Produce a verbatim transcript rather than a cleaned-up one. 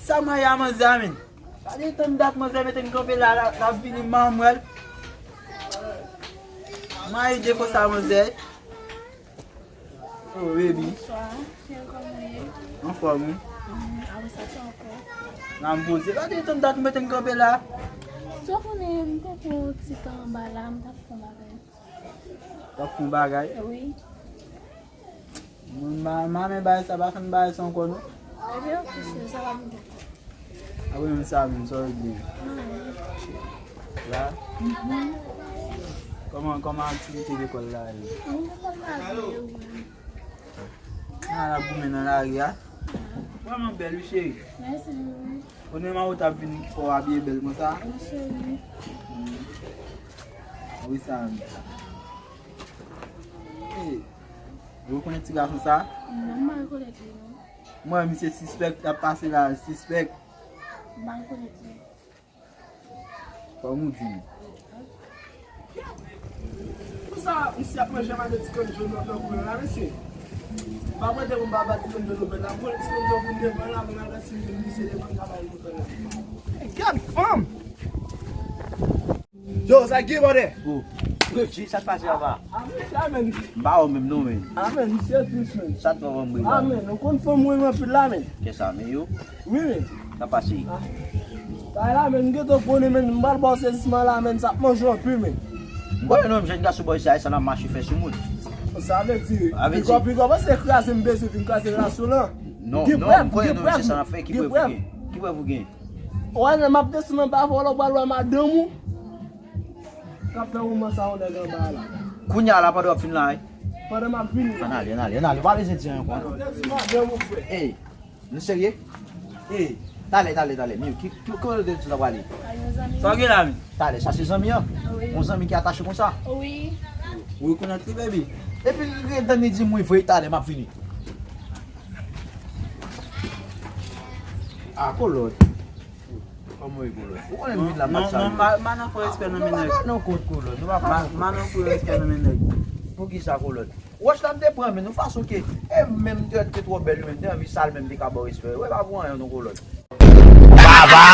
Sa mwen ya manzè a menm. Gade tan dat manzè mete m kanpe la, la, la vini manmwèl. Mwen ide fò sa manzè. Oh baby. Bonsoir. Kòman w ye? Anfòm wi. Apre sa, sa w fè? La m poze. Gade tan dat mete m kanpe la. Sa w konnen, m poko ti tan anba la, m t ap fè yon bagay. W ap fè yon bagay? Wi. Mwen, ma, ma men bagay sa, pa fè m bagay sa ankò non. Ebyen, ok, cheri, sa va vin. Apre menm sa, menm sa w gen. La? Kòman, kòman aktivite lekòl la ye? Lekòl la byen, wi. A, n ap goumen nan lari a. Vrèman bèl, wi, cheri. Mèsi, wi. Konnen manman w t ap vini ki fè w abiye bèl konsa? Wi, cheri. Wi, sa menm. Hey, ou rekonèt ti gason sa? Non, m pa rekonèt li, non. Mwen, misye sispèk, l ap pase la, sispèk. M pa rekonèt li. Kòm ou di. Pou sa, misye ap manje avèk ti grenn jòn nan nan kwen la, mesye. Pa mande pou m pa bat ti grenn jòn nan la. Pou ti grenn jòn pou m devan la, men avèk ti grenn misye devan kabay nou fè la. Gad fanm! Yo, sa k gen, brother? Oh, Refji, sa k pase anba? Amen, amen. M pa wè w menm non, men. Amen, misye tris, men. Sa t fè w anbre la? Amen, ou konn fanm mwen anpil la, men. Kè sa, men yo? Wi, men. Sa pase? Ah. Sa la, men, m gentan konnen, men, m pral ba w sezisman la, men, sa ap manje w anpil, men. M konnen non, jèn gason bò isi a, sa n ap mache fè sou moun. Sa vle di, pigò, pigò, paske kraze m bezwen vin kraze relasyon lan. Non, non, m konnen non, se sa n ap fè, ki prèv ou gen? Ki prèv ou gen? Wè, lè m ap desann anba avè w la, w pral wè madanm ou. K ap fè woman sa yon nèg anba la. Kounye a la, pandan w ap fin la, wi. Pandan m ap vini la. Ann ale, ann ale, ann ale. W pa bezwen di anyen ankò, non. Ou te di madanm ou, frè. Ey, nou serye? Ey, talè, talè, talè. Miu, ki, ki, ki kote w te di w ta prale? Sa w gen la, men? Talè, sa se zanmi an? Wi. Yon zanmi ki atache konsa? Wi. Ou rekonèt li, baby? Epi l gen dan li di m wi vre, talè, m ap vini. A, Kolòt. Kòman w ye, Kolòt? Ou konnen m vin la m pa t salye. Non, non, pa, pa nan fè respè nan men nèg. Nou pa ka nan kont, Kolòt. Nou pa ka nan kont. Pa nan fè respè nan men nèg. Poukisa, Kolòt? Wòch la m te pran, men nou fason ke, e menm te, te twò bèl, men m te anvi sal, men m te ka ba w respè. Wè, pa pou anyen, non, Kolòt. Baba,